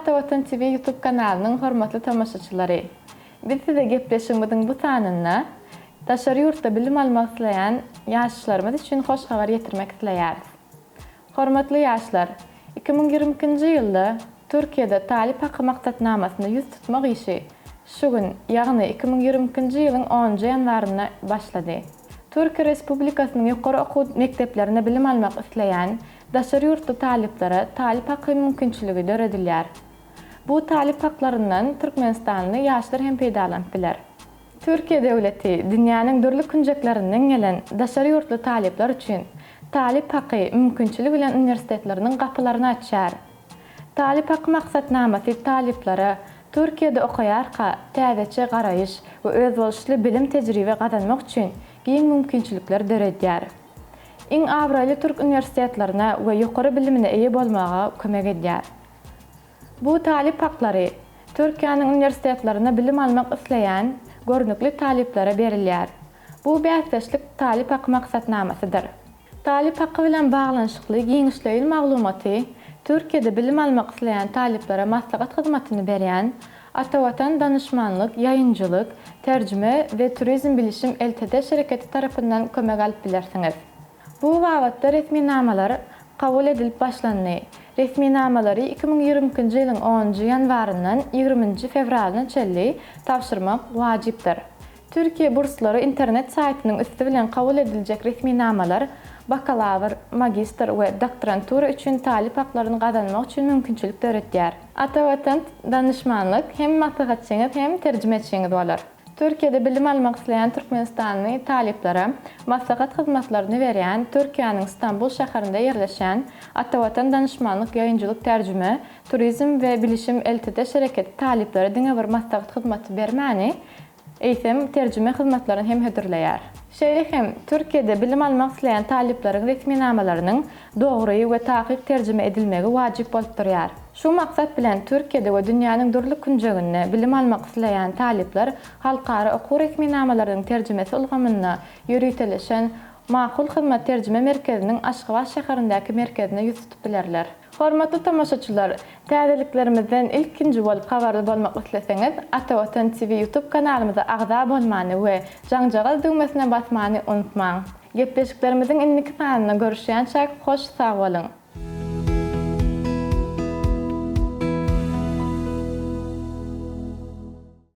Atavatan TV YouTube kanalynyň hormatly tomaşaçylary! Biz size gepleşigimiziň bu sanynda daşary ýurtda bilim almak isleýän ýaşlarymyz üçin hoş habar ýetirmek isleýäris. Hormatly ýaşlar! 2022-nji ýylda Türkiýede talyp haky maksatnamasyna ýüz tutmak işi şu gün, ýagny 2022-nji ýylyň onunjy ýanwarynda başlady. Türkiýe Respublikasynyň ýokary okuw mekdeplerinde bilim almak isleýän daşary ýurtly talyplara talyp haky mümkinçiligi döredilýär. Bu talyp haklaryndan türkmenistanly ýaşlar hem peýdalanyp biler. Türkiýe döwleti dünýäniň dürli künjeklerinden gelen daşary ýurtly talyplar üçin talyp haky mümkinçiligi bilen uniwersitetleriniň gapylaryny açýar. Talyp haky maksatnamasy talyplara Türkiýede okaýarka täzeçe garaýyş we özboluşly bilim-tejribe gazanmak üçin giň mümkinçilikler döredýär. Iň abraýly türk uniwersitetlerine we ýokary bilimine eýe bolmaga kömek edýär. Bu talyp haklary Türkiýäniň uniwersitetlerinde bilim almak isleýän görnükli talyplara berilýär. Bu bäsdeşlik talyp haky maksatnamasydyr. Talyp haky bilen baglanyşykly giňişleýin maglumaty Türkiýede bilim almak isleýän talyplara maslahat hyzmatyny berýän Atavatan danyşmanlyk, ýaýynjylyk, terjime we turizm bilişim LTD şereketi tarapyndan kömek alyp bilersiňiz. Bu babatda resminamalar kabul edilip başlandy. Resminamalary 2022-nji ýylyň onunjy ýanwaryndan ýigriminji fewralyna çenli tabşyrmak wajypdyr. Türkiýe burslary internet saýtynyň üsti bilen kabul ediljek resminamalar bakalawr, magistr we doktorantura üçin talyp haklaryny gazanmak üçin mümkinçilik döretýär. Atavatan danyşmanlyk hem maslahatçyňyz hem terjimeçiňiz bolar. Türkiýede bilim almak isleýän türkmenistanly talyplara maslahat hyzmatlaryny berýän Türkiýäniň Stambul şäherinde ýerleşýän Atavatan danyşmanlyk ýaýynjylyk terjime, turizm we bilişim LTD şereketi talyplara diňe bir maslahat hyzmaty bermäni, eýsem, terjime hyzmatlaryny hem hödürleýär. Şeýle hem, Türkiýede bilim almak isleýän talyplaryň resminamalarynyň dogry we takyk terjime edilmegi wajyp bolup durýar. Şu maksat bilen Türkiýede we dünýäniň dürli künjeginde bilim almak isleýän talyplar halkara okuw resminamalarynyň terjimesi ulgamynda ýöriteleşen Makul Hyzmat terjime merkeziniň Aşgabat şäherindäki merkezine ýüz tutup bilerler. Hormatly tomaşaçylar, täzeliklerimizden ilkinji bolup habarly bolmak isleseňiz, Atavatan TV YouTube kanalymyza agza bolmany we jaňjagaz düwmesine basmany unutmaň. Gepleşiklerimiziň indiki sanynda görüşýänçäk hoş sag boluň!